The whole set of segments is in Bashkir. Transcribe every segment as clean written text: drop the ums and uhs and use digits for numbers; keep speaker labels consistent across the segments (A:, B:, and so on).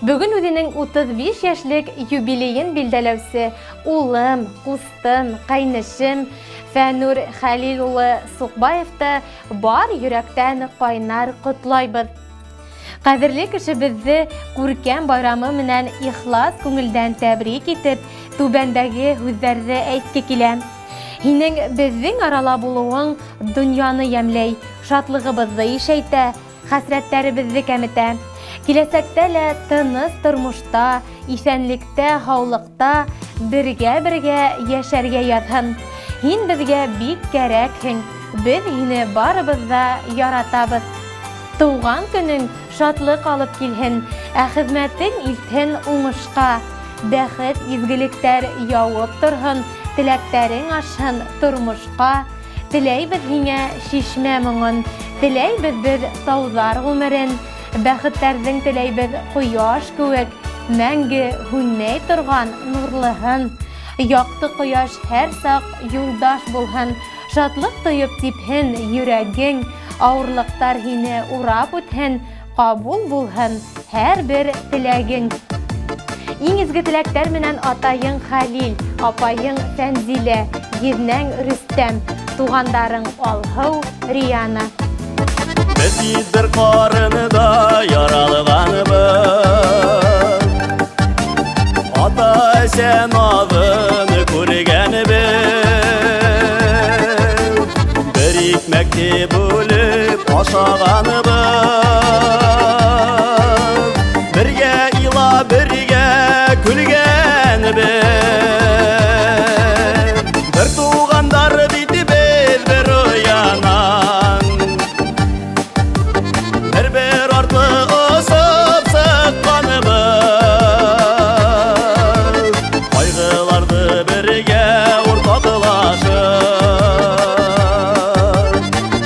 A: Бөгөн үҙенең 35 йәшлек юбилейын билдәләүсе улым, ҡустым, ҡәйнешем Фәнүр Хәлил улы Суҡбаевты бар йөрәктән ҡайнар ҡотлайбыҙ. Ҡәҙерле кешебеҙҙе күркәм байрамы менән ихлас күңелдән тәбрик итеп, түбәндәге һүҙҙәрҙе әйтке килә. Һинең беҙҙең арала булыуың донъяны йәмләй, шатлығыбыҙҙы ишәйтә, хәсрәттәребеҙҙе кәметә. Киләсәктә лә тыныс тормошта, иҫәнлектә, һаулыҡта бергә-бергә йәшәргә яҙһын. Һин беҙгә бик кәрәкһең, беҙ һине барыбыҙ ҙа яратабыҙ. Тыуған көнөң шатлыҡ алып килһен, ә хеҙмәтең илтһен уңышҡа. Бәхет, изгелектәр яуып торһон, теләктәрең ашһын тормошҡа. Теләйбеҙ һиңә шишмә моңон, теләйбеҙ беҙ тауҙар ғүмерен. Бәхеттәрҙең теләйбеҙ ҡояш кеүек, мәңге һүнмәй торған нурлыһын. Яҡты ҡояш һәр саҡ юлдаш булһын, шатлыҡ тойоп типһен йөрәгең, ауырлыҡтар һине урап үтһен, ҡабул булһын һәр бер теләгең. Иң изге теләктәр менән атайың Хәлил, апайың Фәнзилә, еҙнәң Рөстәм, туғандарың Алһыу, Риана.
B: Беҙ бит бер ҡарында яралғанбыҙ, Ата-әсә наҙын күргәнбеҙ, Бер икмәкте бүлеп ашағанбыҙ, Бергә илап, бергә көлгәнбеҙ. Бер туғандар бит беҙ бер оянан, Бер-бер артлы осоп сыҡҡанбыҙ, Ҡайғыларҙы бергә уртаҡлашып,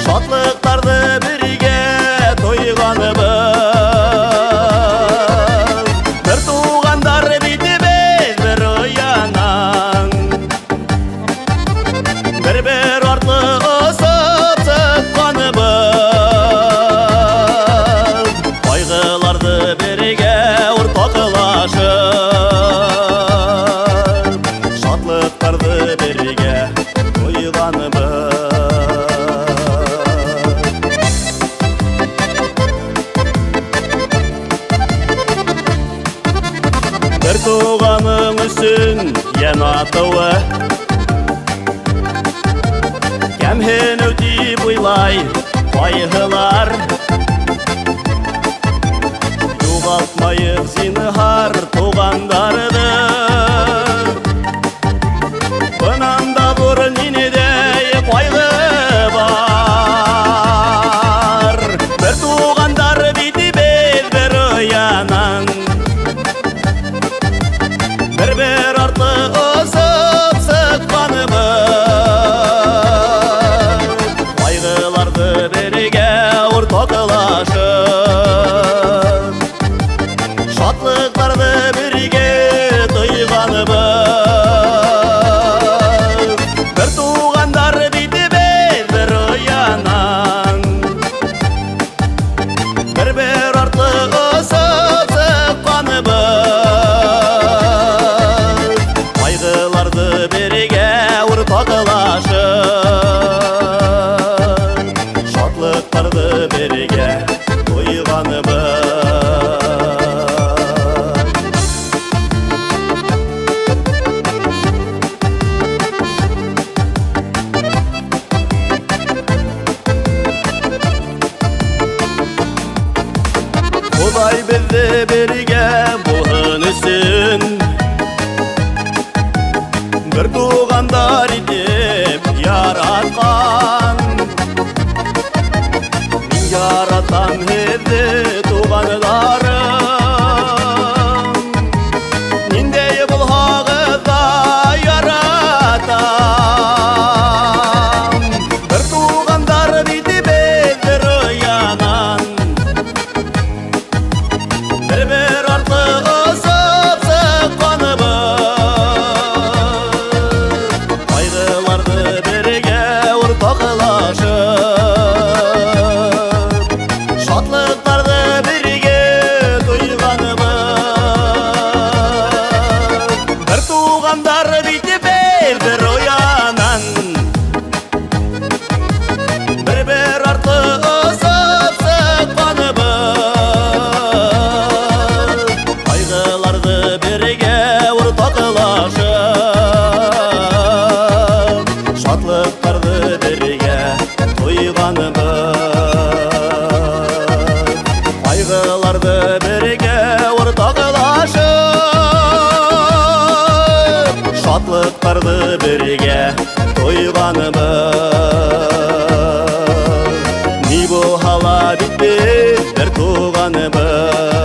B: Шатлыҡтарҙы бергә тойғанбыҙ. Бер туғандар бит беҙ бер оянан, Бер-бер артлы осоп сыҡҡанбыҙ, Ҡайғыларҙы бергә уртаҡлашып, Шатлыҡтарҙы бергә тойғанбыҙ. Бер туғаның өсөн йән атыуы кәмһенеү тип уйлай ҡайһылар. Юғалтмайыҡ зинһар туғандарҙы, Бынан да ҙур ниндәй ҡайғы бар. Бер туғандар бит беҙ бер оянан, Бер-бер артлы осоп сыҡҡанбыҙ, Ҡайғыларҙы бергә уртаҡлашып, Шатлыҡтарҙы бергә тойғанбыҙ. Бер туғандар бит беҙ бер оянан, Бер-бер артлы осоп сыҡҡанбыҙ, Ҡайғыларҙы бергә уртаҡлашып, Шатлыҡтарҙы бергә тойғанбыҙ. Хоҙай беҙҙе бергә булһын өсөн, Бер туғандар итеп яратҡан. Мин яратам һеҙҙе, туғандарым, Ниндәй булһағыҙ ҙа яратам. Бер туғандар бит беҙ бер оянан, Бер-бер артлы осоп сыҡҡанбыҙ, Ҡайғыларҙы бергә уртаҡлашып, Шатлыҡтарҙы Бергә тойғанбыҙ. Ни булһа ла бит беҙ бер туғанбыҙ.